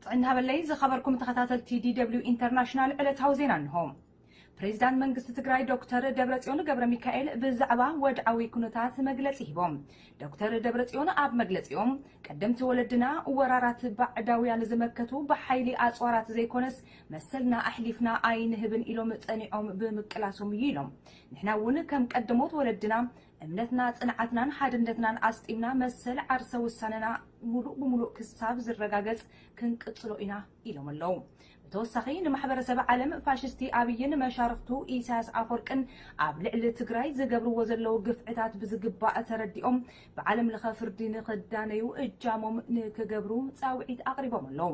ጥዕና ሃበለይ ዝኸበርኩም ተኸታተልቲ ዲ ደብሊው ኢንተርናሽናል ዕለታዊ ዜና እንሆ። ፕሬዚዳንት መንግስቲ ትግራይ ዶክተር ደብረጽዮን ገብረ ሚካኤል ብዛዕባ ወድዓዊ ኩነታት መግለጺ ሂቦም። ዶክተር ደብረጽዮን ኣብ መግለጺኦም፣ ቀደምቲ ወለድና ወራራት ባዕዳውያን ዝመከቱ ብሓይሊ ኣጽዋራት ዘይኮነስ መሰልና ኣሕሊፍና ኣይንህብን ኢሎም ጸኒዖም ብምቅላሶም እዩ ኢሎም። ንሕና እውን ከም ቀደሞት ወለድና እምነትና፣ ጽንዓትናን ሓድነትናን ኣስጢምና መሰል ዓርሰ ውሳነና ሙሉእ ብሙሉእ ክሳብ ዝረጋገጽ ክንቅጽሎ ኢና ኢሎም ኣለዉ። ብተወሳኺ ንማሕበረሰብ ዓለም ፋሽስቲ ኣብይን መሻርኽቱ ኢሳያስ ኣፈወርቅን ኣብ ልዕሊ ትግራይ ዝገብርዎ ዘለዉ ግፍዕታት ብዝግባእ ተረዲኦም ብዓለም ለኸ ፍርዲ ንኽዳነዩ እጃሞም ንክገብሩ ጻውዒት ኣቕሪቦም ኣለዉ።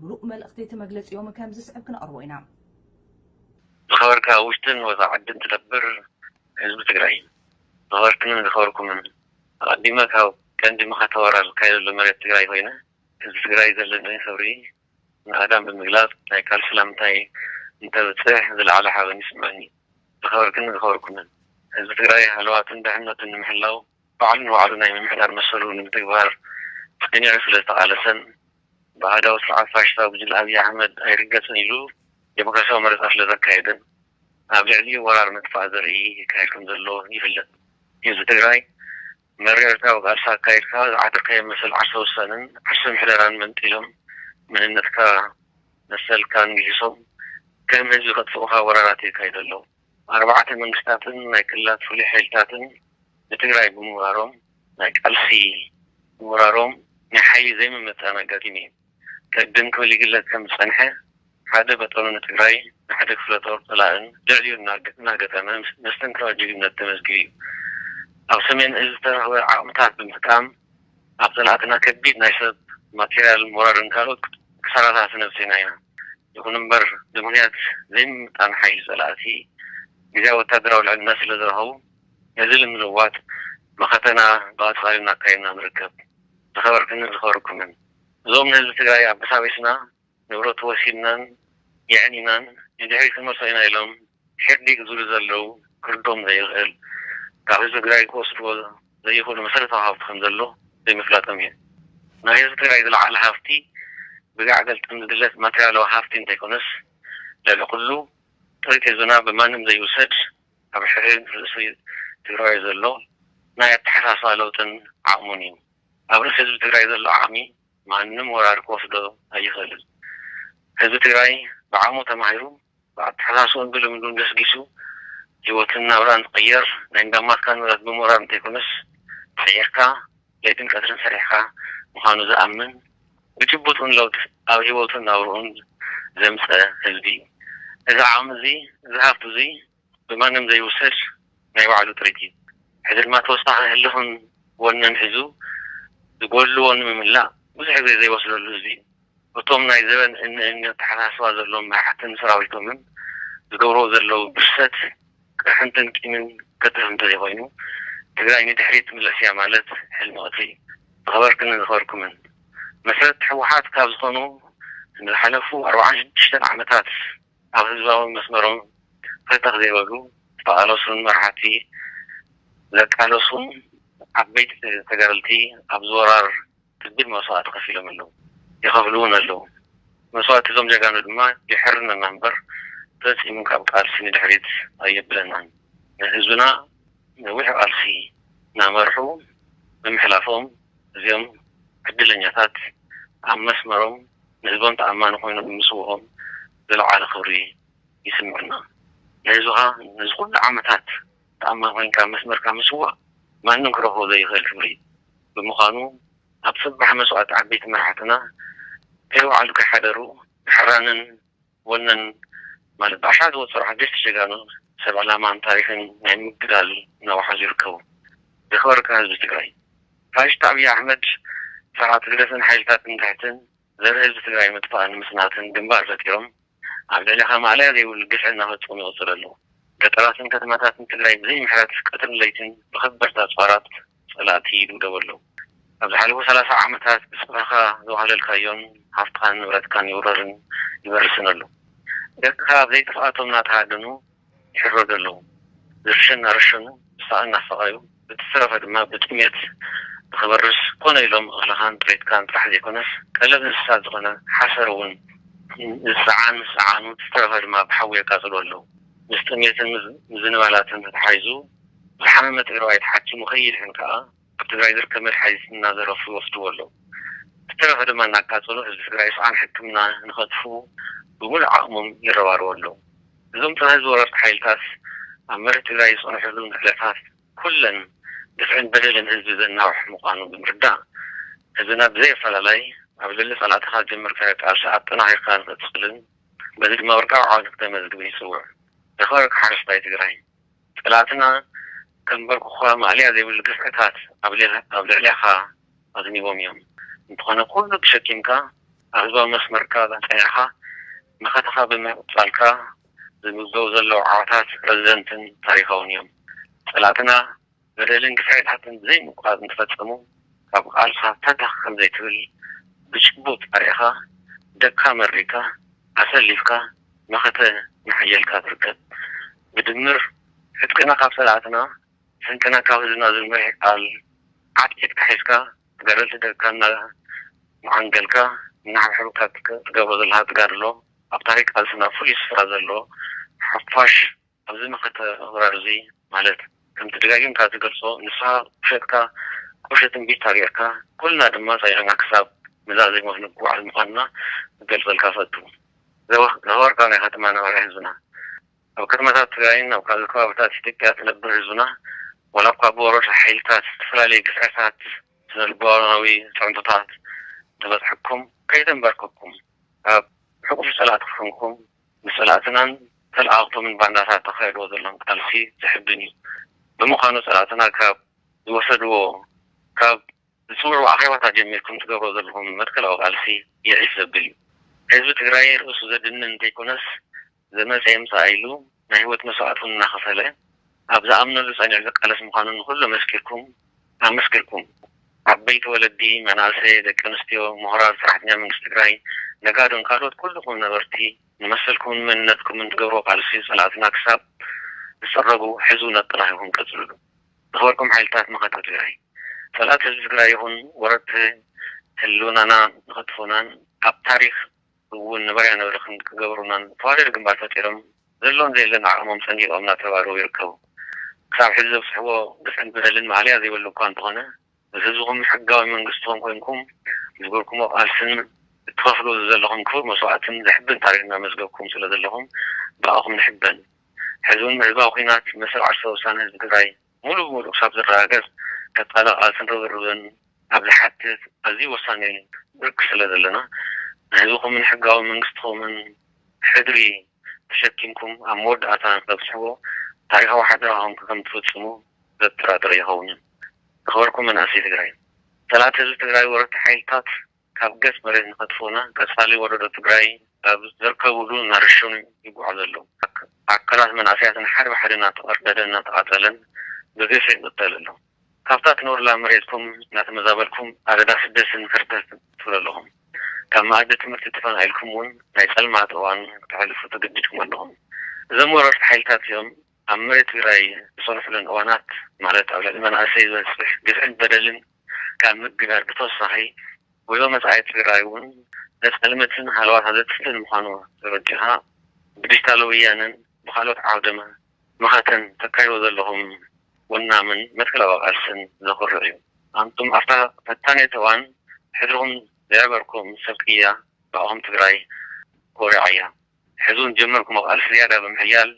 ሙሉእ መልእኽቲ እቲ መግለጺኦም ከም ዝስዕብ ክነቕርቦ ኢና። ዝኸበርካ ውሽጥን ወፃ ዓድን ትነብር ህዝቢ ትግራይ፣ ዝኸበርክንን ዝኸበርኩምን፣ ኣቐዲመ ካብ ቀንዲ መኸተ ወራር ዝካየደሉ መሬት ትግራይ ኮይነ፣ ህዝቢ ትግራይ ዘለኒ ክብሪ ንኣዳም ብምግላፅ፣ ናይ ቃልሲ ሰላምታይ እንተብፅሕ ዝለዓለ ሓበን ይስምዐኒ። ዝኸበርክንን ዝኸበርኩምን፣ ህዝቢ ትግራይ ሃለዋትን ድሕነቱን ንምሕላው፣ ባዕሉ ንባዕሉ ናይ ምምሕዳር መሰሉ ንምትግባር ኣጽኒዑ ስለ ዝተቓለሰን፣ ብኣሃዳዊ ስርዓት ፋሽስታዊ ጉጅለ ኣብይ ኣሕመድ ኣይርገጽን ኢሉ ዴሞክራሲያዊ መረጻ ስለ ዘካየደን፣ ኣብ ልዕሊኡ ወራር ምጥፋእ ዘርኢ ይካየድ ከም ዘሎ ይፍለጥ። ህዝቢ ትግራይ መሪር ኤርትራዊ ቃልሲ ኣካይድካ ዝዓተርካዮ መሰል ዓርሰ ውሳነን ዓርሰ ምሕደራን መንጢሎም፣ መንነትካ መሰልካን ግሂሶም፣ ከም ህዝቢ ከጥፍኡኻ ወራራት የካይዱ ኣለዉ። ኣርባዕተ መንግስታትን ናይ ክልላት ፍሉይ ሓይልታትን ንትግራይ ብምውራሮም፣ ናይ ቃልሲ ምውራሮም ናይ ሓይሊ ዘይምምጥጣን ኣጋጢሙ እዩ። ቅድም ክብል ይግለጽ ከም ዝጸንሐ፣ ሓደ በጠኑ ንትግራይ ንሓደ ክፍለ ጦር ጸላእን ልዕሊኡ እናገ-፣ እናገጠመ ምስ-፣ መስተንክራዊ ጅግንነት ተመዝጊቡ እዩ። ኣብ ሰሜን እዝ ዝተረኽበ ዓቕምታት ብምጥቃም፣ ኣብ ጸላእትና ከቢድ ናይ ሰብ፣ ማቴርያል፣ ሞራልን ካልኦት ክሳራታት ነብሲና ኢና። ይኹን እምበር፣ ብምኽንያት ዘይምምጣን ሓይሊ ጸላእቲ፣ ግዝያዊ ወታደራዊ ልዕልና ስለ ዝረኸቡ፣ ነዚ ንምልዋጥ መኸተና ብቐጻሊ እናካየድና ንርከብ። ዝኸበርክንን ዝኸበርኩምን፣ እዞም ንህዝቢ ትግራይ ኣበሳቢስና፣ ንብረቱ ወሲድናን የዕኒናን ንድሕሪት ክንመልሶ ኢና ኢሎም ሕርዲግ ዝብሉ ዘለዉ ክርዶም ዘይኽእል፣ ካብ ህዝቢ ትግራይ ክወስድዎ ዘይኽእሉ መሰረታዊ ሃፍቲ ከም ዘሎ ዘይምፍላጦም እዩ። ናይ ህዝቢ ትግራይ ዝለዓለ ሃፍቲ ብጋዕ ገልጠም ዝግለጽ ማቴርያላዊ ሃፍቲ እንተይኮነስ፣ ልዕሊ ኩሉ ጥሪት ህዝብና ብማንም ዘይውሰድ ኣብ ሕድሕድ ርእሲ ትግራዋይ ዘሎ ናይ ኣተሓሳስባ ለውጥን ዓቕሙን እዩ። ኣብ ርእሲ ህዝቢ ትግራይ ዘሎ ዓቕሚ ማንም ወራር ክወስዶ ኣይኽእልን። ህዝቢ ትግራይ ብዓቕሙ ተማሂሩ፣ ብኣተሓሳስብኡን ብልምዱን ገስጊሱ፣ ህይወትን ናብራን ዝቕየር፣ ናይ እንዳማትካ ንብረት ብምውራር እንተይኮነስ፣ ተሒርካ፣ ለይትን ቀትርን ሰሪሕካ ምዃኑ ዝኣምን፣ ብጭቡጥን ለውጢ ኣብ ህይወቱን ናብርኡን ዘምፀ ህዝቢ እዩ። እዚ ዓቕሚ እዚ፣ እዚ ሃፍቲ እዚ ብማንም ዘይውሰድ ናይ ባዕሉ ጥሪት እዩ። ሕዚ ድማ ተወሳኺ ህልኽን ወነን ሒዙ ዝጎድልዎ ንምምላእ ብዙሕ ግዜ ዘይወስደሉ ህዝቢ እዩ። እቶም ናይ ዘበን እኒ እኒ ኣተሓሳስባ ዘለዎም መራሕትን ሰራዊቶምን ዝገብርዎ ዘለዉ ብርሰት፣ ቅርሕንትን ቂምን ከትርፍ እንተዘይኮይኑ፣ ትግራይ ንድሕሪት ትምለስ እያ ማለት ሕልሚ ቀትሪ እዩ። ዝኸበርክንን ዝኸበርኩምን፣ መስረትቲ ህወሓት ካብ ዝኾኑ ንዝሓለፉ ኣርባዓን ሽዱሽተን ዓመታት ኣብ ህዝባዊ መስመሮም ፈተኽ ዘይበሉ ዝተቓለሱን መራሕቲ ዘቃለሱን ዓበይቲ ተጋደልቲ ኣብዚ ወራር ከቢድ መስዋእቲ ከፊሎም ኣለዉ፣ ይኸፍሉ እውን ኣለዉ። መስዋእቲ እዞም ጀጋኑ ድማ የሕርነና እምበር ፈጺሙ ካብ ቃልሲ ንድሕሪት ኣየብለናን። ንህዝብና ነዊሕ ቃልሲ እናመርሑ ብምሕላፎም፣ እዚኦም ዕድለኛታት ኣብ መስመሮም ንህዝቦም ተኣማኒ ኮይኖም ብምስውኦም ዝለዓለ ክብሪ ይስምዐና። ንህዝብኻ ነዚ ኩሉ ዓመታት ተኣማኒ ኮይንካ ኣብ መስመርካ ምስዋእ ማንም ክረኽቦ ዘይኽእል ክብሪ እዩ። ብምዃኑ ኣብ ጽባሕ መስዋእቲ ዓበይቲ መራሕትና ከይወዓሉ ከይሓደሩ ብሕራንን ወነን ማለት ብኣሽሓት ዝቑጸሩ ሓደሽቲ ጀጋኑ ሰብ ዕላማን ታሪኽን ናይ ምግዳል እናወሓዙ ይርከቡ። ዝኸበርካ ህዝቢ ትግራይ፣ ፋሽስት ኣብይ ኣሕመድ ስርዓት ህግደፍን ሓይልታት ንድሕትን ዘርኢ ህዝቢ ትግራይ ምጥፋእን ምስናትን ግንባር ፈጢሮም ኣብ ልዕሌኻ ማእለያ ዘይብሉ ግፍዒ እናፈጸሙ ይቕጽሉ ኣለዉ። ገጠራትን ከተማታትን ትግራይ ብዘይ ምሕረት ቀትርን ለይትን ብኸበድቲ ኣጽዋራት ጸላእቲ ይድብደቡ ኣለዉ። ኣብ ዝሓለፉ ሰላሳ ዓመታት ብስፍራኻ ዘዋህለልካዮን ሃፍትኻን ንብረትካን ይውረርን ይበርስን ኣሎ። ደቅኻ ኣብ ዘይጥፍኣቶም እናተሃደኑ ይሕረዱ ኣለዉ። ዝርሸ እናረሸኑ፣ ዝሳቐ እናሳቐዩ፣ ብዝተረፈ ድማ ብጥሜት ንኽበርስ ኮነ ኢሎም እኽልኻን ጥሪትካን ጥራሕ ዘይኮነስ ቀለብ እንስሳት ዝኾነ ሓሰር እውን ዝፀዓን ምስ ፀዓኑ ዝተረፈ ድማ ብሓዊ የቃፅሉ ኣለዉ። ምስ ጥሜትን ምዝ- ምዝንባላትን ተተሓሒዙ ዝሓመመ ትግራዋይ ተሓኪሙ ከይድሕን ከዓ ኣብ ትግራይ ዝርከብ መድሓኒት እናዘረፉ ይወስድዎ ኣለዉ። ዝተረፈ ድማ እናቃፀሉ ህዝቢ ትግራይ ስቓን ሕክምና ንኸጥፍኡ ብምሉእ ዓቕሞም ይረባረቡ ኣለዉ። እዞም ፀረ ህዝቢ ወረርቲ ሓይልታት ኣብ መሬት ትግራይ ዝፀንሕሉ ንዕለታት ኩለን ግፍዕን በደልን ህዝቢ ዘናውሕ ምዃኑ ብምርዳእ ህዝብና ብዘይ ኣፈላላይ ኣብ ልዕሊ ፀላእትኻ ዝጀመርካዮ ቃልሲ ኣጠናኺርካ ንኽትቕፅልን በዚ ድማ ወርቃዊ ዓወት ንክተመዝግብን ይፅውዕ። ዝኸበርካ ሓረስታይ ትግራይ፣ ፀላእትና ከንበርኩኻ ማእለያ ዘይብሉ ግፍዕታት ኣብ ልዕሌኻ ኣዝኒቦም እዮም። እንተኾነ ኩሉ ተሸኪምካ ኣብ ህዝባዊ መስመርካ ጸኒዕካ መኸተኻ ብምቕጻልካ ዝምዝገቡ ዘለዉ ዓወታት ረዘንትን ታሪኻውን እዮም። ጸላእትና በደልን ግፍዕታትን ብዘይምቁራጽ እንተፈጸሙ ካብ ቃልስኻ ፈተኽ ከምዘይትብል ብጭቡጥ ኣርኢኻ ደካ መሪእካ ኣሰሊፍካ መኸተ እናሓየልካ ትርከብ። ብድምር ዕጥቅና ካብ ጸላእትና ስንቅና ካብ ህዝብና ዝብል መሪሕ ቃል ዓትዒትካ ሒዝካ ተጋደልቲ ደቅካ እናዓንገልካ እናሓብሐብካ ትገብሮ ዘለኻ ተጋድሎ ኣብ ታሪክ ቃልስና ፍሉይ ስፍራ ዘለዎ ሓፋሽ ኣብዚ መኸተ ወራር እዚ ማለት ከምቲ ደጋጊምካ ትገልጾ ንስኻ ቁሸትካ ቁሸት እምቢታ ገይርካ ኩልና ድማ ጸኒዕና ክሳብ ንዛዘም ክንጉዓዝ ምዃንና ክገልጸልካ እፈቱ። ዘወ- ዘወርቃ ናይ ከተማ ነባሪ ህዝብና ኣብ ከተማታት ትግራይን ኣብ ካልእ ከባብታት ኢትዮጵያ ትነብር ህዝብና ዋላ እኳ ብወረርቲ ሓይልታት ዝተፈላለዩ ግፍዕታት ስነልቦናዊ ፅዕንቶታት ተበፅሐኩም ከይተንበርከኩም ካብ ሕቁፍ ፀላእቲ ክኾንኩም ንፀላእትናን ተለኣኽቶምን ባንዳታት ተኻየድዎ ዘሎም ቃልሲ ዘሕብን እዩ። ብምዃኑ ፀላእትና ካብ ዝወሰድዎ ካብ ዝፅውዕዎ ኣኼባታት ጀሚርኩም ትገብሮ ዘለኹም መትከላዊ ቃልሲ ይዒስ ዘብል እዩ። ህዝቢ ትግራይ ርእሱ ዘድንን እንተይኮነስ ዘመፀ የምፃእ ኢሉ ናይ ህይወት መስዋእቲ እውን እናኸፈለ ኣብ ዝኣምነሉ ፀኒዑ ዝቃለስ ምዃኑ ንኩሉ መስኪርኩም ኣመስኪርኩም ዓበይቲ ወለዲ፣ መናእሰይ፣ ደቂ ኣንስትዮ፣ ምሁራት፣ ሰራሕተኛ መንግስቲ ትግራይ፣ ነጋዶን ካልኦት ኩልኹም ነበርቲ ንመሰልኩምን መንነትኩምን ትገብርዎ ቃልሲ ፀላእትና ክሳብ ዝፀረጉ ሕዚ እውን ኣጠናኺርኩም ቀፅልሉ። ዝኸበርኩም ሓይልታት መኸተ ትግራይ፣ ፀላእቲ ህዝቢ ትግራይ ይኹን ወረርቲ ህልውናና ንኸጥፉናን ኣብ ታሪክ እውን ንበርያ ንበርኽን ክገብሩናን ተዋደድ ግንባር ፈጢሮም ዘሎን ዘየለን ዓቕሞም ሰንዲቖም እናተረባረቡ ይርከቡ። ክሳብ ሕዚ ዘብፅሕዎ ግፍዕን በደልን ማእለያ ዘይብሉ እኳ እንተኾነ ምስ ህዝብኹም ሕጋዊ መንግስትኹም ኮይንኩም ዝገበርኩሞ ቃልስን እትኸፍልዎ ዘለኹም ክቡር መስዋእትን ዘሕብን ታሪክ እናመዝገብኩም ስለ ዘለኹም ብኣኹም ንሕበን። ሕዚ እውን ህዝባዊ ኲናት መሰል ዓርሰ ውሳነ ህዝቢ ትግራይ ሙሉእ ብሙሉእ ክሳብ ዝረጋገፅ ቀፃሊ ቃልስን ርብርብን ኣብ ዝሓትት ኣዝዩ ወሳኒ ብርኪ ስለ ዘለና ንህዝብኹምን ሕጋዊ መንግስትኹምን ሕድሪ ተሸኪምኩም ኣብ መወዳእታ ንክተብፅሕዎ ታሪኻዊ ሓደራኹም ከም ትፍፅሙ ዘጠራጥር ኣይኸውንን። ዝኸበርኩም መናእሰይ ትግራይ፣ ፀላእቲ ህዝቢ ትግራይ ወረርቲ ሓይልታት ካብ ገፅ መሬት ንኸጥፍኡና ቀፃሊ ወለዶ ትግራይ ኣብ ዘርከብሉ እናረሸኑ ይጓዓዙ ኣለዉ። ኣክ- ኣካላት መናእሰያትን ሓደ ብሓደ እናተቐርደደ እናተቓፀለን ብግፍዒ ይቕተል ኣሎ። ካብታ ትነብርላ መሬትኩም እናተመዛበልኩም ኣደዳ ስደትን ከርተትን ትብሉ ኣለኹም። ካብ መኣዲ ትምህርቲ ተፈናቒልኩም እውን ናይ ፀልማት እዋን ክተሕልፉ ተገዲድኩም ኣለኹም። እዞም ወረርቲ ሓይልታት እዚኦም ኣብ መሬት ትግራይ ዝፀንሑለን እዋናት ማለት ኣብ ልዕሊ መናእሰይ ዝበፅሕ ግፍዕን በደልን ካብ ምግዳድ ብተወሳኺ ጉዕዞ መጻኢ ትግራይ እውን ዘጸልምትን ሃለዋት ሃዘትትን ምዃኑ ተረዲእኻ ብዲጂታል ወያነን ብኻልኦት ዓውደ መኸተን ተካይዶ ዘለኹም ወናምን መትከላዊ ቃልስን ዘኹርዕ እዩ። ኣንቱም ኣብታ ፈታኒት እዋን ሕድርኹም ዘዕበርኩም ሰብ ቅያ ብኣኹም ትግራይ ኮሪዓ እያ። ሕዚ እውን ዝጀመርኩሞ ቃልሲ ዝያዳ ብምሕያል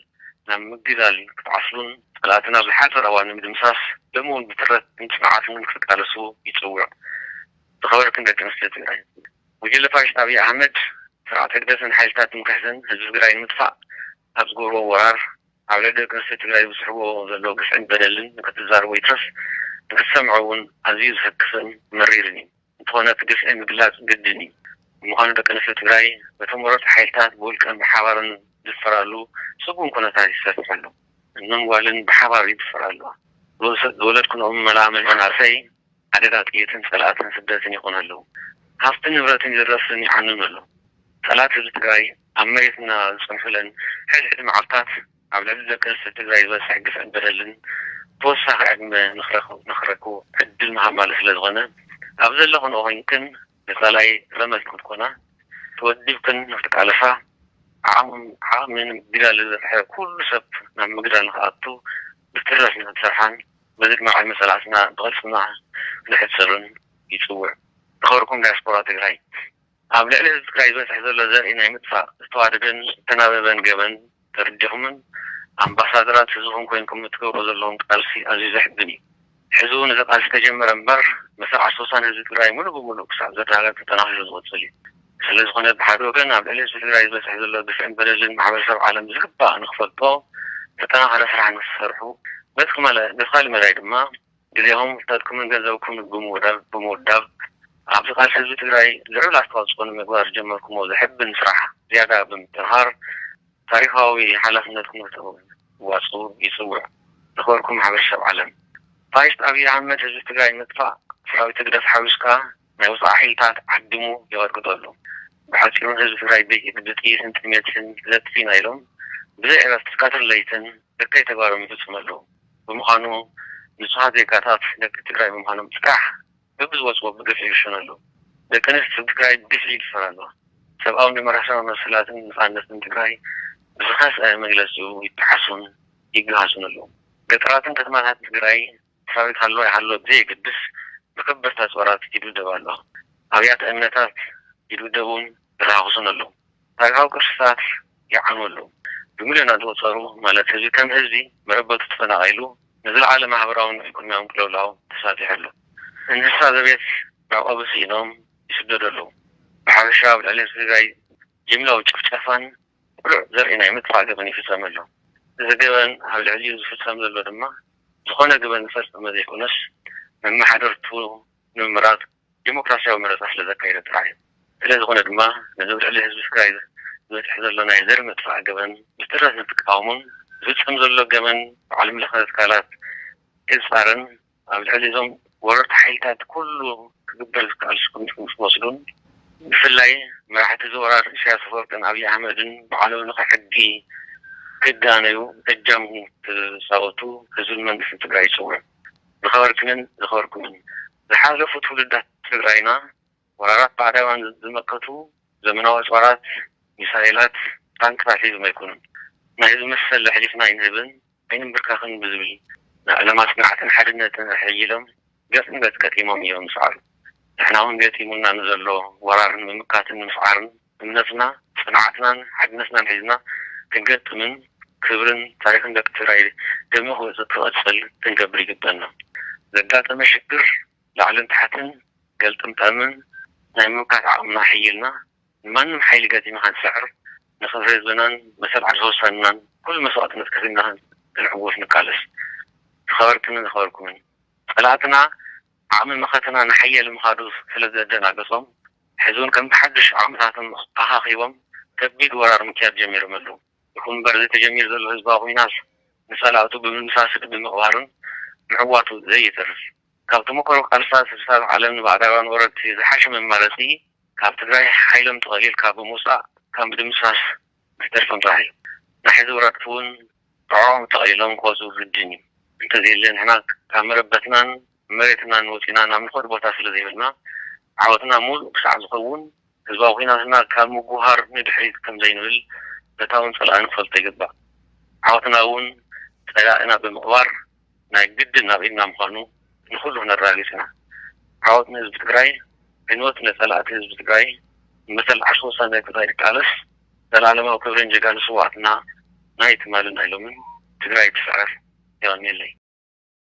ናብ ምግዳል ክትዓስሉን ፀላእትና ብሓፂር እዋን ንምድምሳስ ሎሚ እውን ብትረትን ፅንዓትን ክትቃለሱ ይፅውዕ። ዝኸበርክን ደቂ ኣንስትዮ ትግራይ ጉጅለ ፋሽስት ኣብይ ኣሕመድ ስርዓት ህግደፍን ሓይልታት ትምክሕትን ህዝቢ ትግራይ ንምጥፋእ ኣብ ዝገብርዎ ወራር ኣብ ልዕሊ ደቂ ኣንስትዮ ትግራይ ዝስሕቦ ዘሎ ግፍዕን በደልን ክትዛረቦ ይትረፍ ንክትሰምዖ እውን ኣዝዩ ዘሰክፍን መሪርን እዩ። እንተኾነ እቲ ግፍዒ ምግላፅ ግድን እዩ። ብምዃኑ ደቂ ኣንስትዮ ትግራይ በቶም ወረርቲ ሓይልታት ብውልቀን ብሓባርን ዝድፈራሉ ስጉም ኩነታት ይሰፍሕ ኣሎ። እኖን ጓልን ብሓባር ይድፈራ ኣለዋ። ዝወለድኩኖም መላመል መናእሰይ ኣደዳ ጥይትን ፀላእትን ስደትን ይኾኑ ኣለዉ። ሃፍትን ንብረትን ይዝረፍን ይዓንን ኣሎ። ፀላእቲ ህዝቢ ትግራይ ኣብ መሬትና ዝፀንሑለን ሕድሕድ መዓልታት ኣብ ልዕሊ ደቂ ኣንስትዮ ትግራይ ዝበፅሕ ግፍዕን በደልን ተወሳኺ ዕድመ ንኽረኽቡ ዕድል ምሃብ ማለት ስለ ዝኾነ ኣብ ዘለኹንኦ ኮይንክን ንፀላኢ ረመፅ ክትኮና ተወዲብክን ንክትቃለሳ ዓቕሚ ዓቕሚ ንምግዳል ዝበፅሐ ኩሉ ሰብ ናብ ምግዳል ንክኣቱ ብትረት ንክትሰርሓን በዚ ድማ ዕድመ ፀላእትና ብቕልፅምና ክንሕሰብን ይፅውዕ። ዝኸበርኩም ዳያስፖራ ትግራይ ኣብ ልዕሊ ህዝቢ ትግራይ ዝበፅሕ ዘሎ ዘርኢ ናይ ምጥፋእ ዝተዋደደን ዝተናበበን ገበን ተረዲኹምን ኣምባሳደራት ህዝብኹም ኮይንኩም እትገብሩ ዘለኹም ቃልሲ ኣዝዩ ዘሕብን እዩ። ሕዚ እውን እዚ ቃልሲ ተጀመረ እምበር መሰል ዓርሰ ውሳነ ህዝቢ ትግራይ ሙሉእ ብሙሉእ ክሳብ ዘረጋገፅ ተጠናኺሩ ዝቕፅል እዩ። ስለዝኾነ ብሓደ ወገን ኣብ ልዕሊ ህዝቢ ትግራይ ዝበፅሕ ዘሎ ግፍዕን በደልን ማሕበረሰብ ዓለም ብዝግባእ ንክፈልጦ ተጠናኸረ ስራሕ ንክትሰርሑ በቲ ክማለ- በቲ ካሊእ መዳይ ድማ ግዜኹም ፍልጠትኩምን ገንዘብኩም ብምውዳብ ብምውዳብ ኣብዚ ቃልሲ ህዝቢ ትግራይ ልዑል ኣስተዋፅኦ ንምግባር ዝጀመርኩሞ ዘሕብን ስራሕ ዝያዳ ብምጥንኻር ታሪኻዊ ሓላፍነትኩም ክትዋፅኡ ይፅውዕ። ዝኸበርኩም ማሕበረሰብ ዓለም ፋሽስት ኣብይ ኣሕመድ ህዝቢ ትግራይ ንምጥፋእ ሰራዊት ህግደፍ ሓዊስካ ናይ ወፃኢ ሓይልታት ዓዲሙ የቐጥቅጠሉ። ብሓፂሩ ህዝቢ ትግራይ ብጥይትን ጥሜትን ለጥፊና ኢሎም ብዘይ ዕረፍቲ ቀትርን ለይትን እከይ ተግባሮም ይፍፅሙ ኣለዉ። ብምዃኑ ንፁሃት ዜጋታት ደቂ ትግራይ ብምዃኖም ጥራሕ በብዝወፅዎ ብግፍዒ ይርሸኑ ኣለዉ። ደቂ ኣንስትዮ ትግራይ ብግፍዒ ይድፈራ ኣለዋ። ሰብኣውን ዲሞክራሲያዊ መሰላትን ነፃነትን ትግራይ ብዝኸስዐ መግለፂኡ ይጠሓሱን ይገሃሱን ኣለዉ። ገጠራትን ከተማታትን ትግራይ ሰራዊት ሃለዋ ይሃልዋ ብዘየገድስ ብከበድቲ ኣፅዋራት ይድብደባ ኣለዋ። ኣብያተ እምነታት ይድብደቡን ይረሃኽሱን ኣለዉ። ታሪኻዊ ቅርስታት ይዓኑ ኣለዉ። ብሚልዮናት ዝቑፀሩ ማለት ህዝቢ ከም ህዝቢ መረበቱ ተፈናቒሉ ንዝለዓለ ማሕበራውን ኢኮኖሚያውን ቅልውላው ተሳጢሑ ኣሎ። እንስሳ ዘቤት መዕቆቢ ስኢኖም ይስደዱ ኣለዉ። ብሓፈሻ ኣብ ልዕሊ ህዝቢ ትግራይ ጅምላዊ ጭፍጨፋን ቅሉዕ ዘርኢ ናይ ምጥፋእ ገበን ይፍፀም ኣሎ። እዚ ገበን ኣብ ልዕሊኡ ዝፍፀም ዘሎ ድማ ዝኾነ ገበን ዝፈፀመ ዘይኮነስ መመሓደርቱ ንምምራፅ ዲሞክራሲያዊ መረፃ ስለ ዘካየደ ጥራሕ እዩ። ስለ ዝኾነ ድማ ነዚ ኣብ ልዕሊ ህዝቢ ትግራይ ዝበፅሕ ዘሎ ናይ ዘር ምጥፋእ ገበን ብትረት ንክቃወሙን ዝፍፀም ዘሎ ገበን ብዓለም ለኸ ትካላት ክፃረን ኣብ ልዕሊ እዞም ወረርቲ ሓይልታት ኩሉ ክግበር ዝከኣል ስጉምቲ ምስ ወስዱን ብፍላይ መራሕቲ እዚ ወራር ኢሳያስ ኣፈወርቅን ኣብይ ኣሕመድን ብዓለምለኸ ሕጊ ክዳነዩ እጃም ክፃወቱ ህዝብን መንግስትን ትግራይ ይፅውዕ። ዝኸበርክንን ዝኸበርኩምን ዝሓለፉ ትውልዳት ትግራይና ወራራት ባዕዳውያን ዝመከቱ ዘመናዊ ኣፅዋራት፣ ሚሳይላት፣ ታንክታት ሒዞም ኣይኮኑን። ናይ ህዝቢ መሰል ኣሕሊፍና ኣይንህብን ኣይንንብርካኽን ብዝብል ናይ ዕላማ ፅንዓትን ሓድነትን ኣሐይሎም ገፅ ንገፅ ገጢሞም እዮም ዝሰዓሩ። ንሕና እውን ገጢሙና ንዘሎ ወራር ንምምካትን ንምስዓርን እምነትና፣ ፅንዓትናን ሓድነትናን ሒዝና ክንገጥምን ክብርን ታሪኽን ደቂ ትግራይ ደሚቑ ክቕፅል ክንገብር ይግበና። ዘጋጠመ ሽግር ላዕልን ታሕትን ገልጥምጠምን ናይ ምምካት ዓቕምና ኣሐይልና ንማንም ሓይሊ ገጢምና ከንስዕር ንኽብሪ ህዝብናን መሰል ዓርሰ ውሳንናን ኩሉ መስዋእትነት ከፊልና ክንዕወት ንቃለስ። ዝኸበርክንን ዝኸበርኩምን ፀላእትና ዓቕሚ መኸተና ንሓያል ምኻዱ ስለ ዘደናገጾም ሕዚ እውን ከም ብሓድሽ ዓቕምታቶም ኣኻኺቦም ከቢድ ወራር ምክያድ ጀሚሮም ኣለዉ። ይኹን እምበር እዚ ተጀሚሩ ዘሎ ህዝባዊ ኲናት ንፀላእቱ ብምድምሳስን ብምቕባርን ምዕዋቱ ዘየተርፍ ካብ ተመክሮ ቃልስታት ህዝብታት ዓለም ንባዕዳውያን ወረርቲ ዝሓሸ መማረፂ ካብ ትግራይ ሓይሎም ጠቕሊልካ ብምውፃእ ካብ ምድምሳስ ዝተርፎም ጥራሕ እዩ። ናይ ሕዚ ወረርቲ እውን ጥዕዖም ጠቕሊሎም ክወፁ ግድን እዩ። እንተዘየለ ንሕና ካብ መረበትናን መሬትናን ወፂና ናብ ንኸድ ቦታ ስለ ዘይብልና ዓወትና ሙሉእ ክሳዕ ዝኸውን ህዝባዊ ኲናትና ካብ ምጉሃር ንድሕሪት ከም ዘይንብል ፈታውን ፀላእን ክፈልጦ ይግባእ። ዓወትና እውን ፀላእና ብምቕባር ናይ ግድን ናብ ኢድና ምዃኑ ንኹሉ ክነረጋግፅ ኢና። ዓወት ንህዝቢ ትግራይ፣ ዕንወት ንፀላእቲ ህዝቢ ትግራይ፣ ንመሰል ዓርሰ ውሳነ ትግራይ ትቃለስ፣ ዘላለማዊ ክብርን ጀጋኑ ስውኣትና ናይ ትማልን ናይ ሎምን ትግራይ ትስዕር። የቐንየለይ።